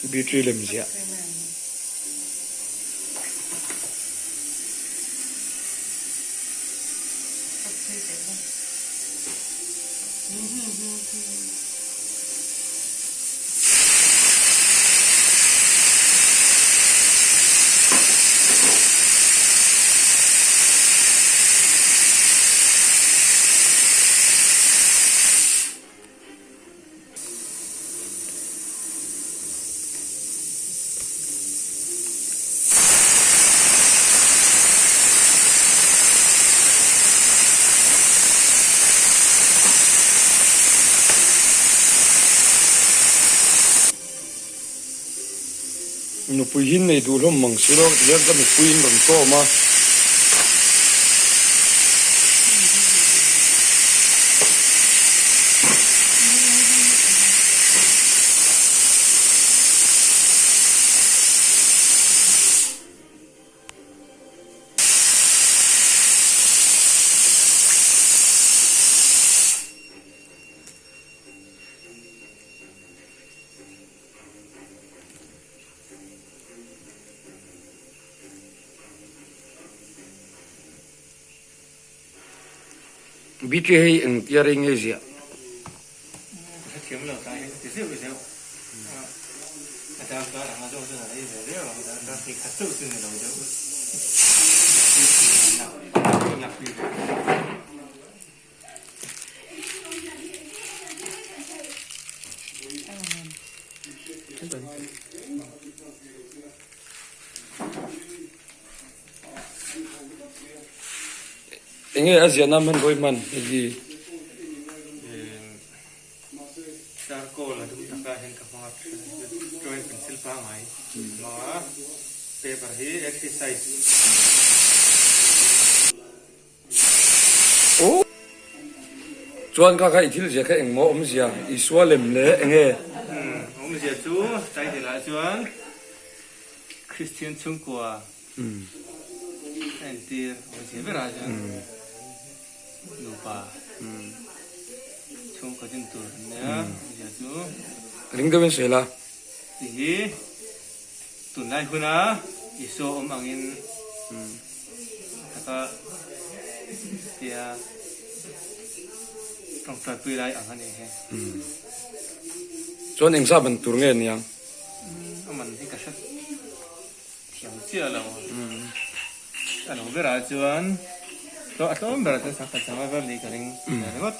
Battery lem ziah. Nupui hi nei duh hlawm mang si lo tihian ka nupuiin rawn tawm a. Bike hei eng tia rei nge ziah? Ka hrethiam lo ta hian ka ti zeuh zeuh a, a darkar anga zawng chuan a rei ve viau ang, darkar hnih khat chauh chu ni lo deuh Enge a ziahna hman rawi hman hei hi? Charcoal a dum taka hian ka hmang a, drawing pencil pangngai hmang a, paper hi A3 size. Aw. Chuan kha kha i thil zia kha engmaw awmzia Isua lem le enge? Awmzia chu title ah chuan Kristian chhungkua a entir awmzia berah chuan nupa chhungkaw din tur an nia awmzia chu. Ring deuhin sawi la. Ti hi Tunlai huna Isua awm angin a taka tia tawngtaipui lai ang a ni he. Chuan engzah ban tur nge niang? A man hi ka hre thiam chiah lo. A lo berah chuan a tlawm berah chuan sangkhat sangha vel nih ka ring ringawt.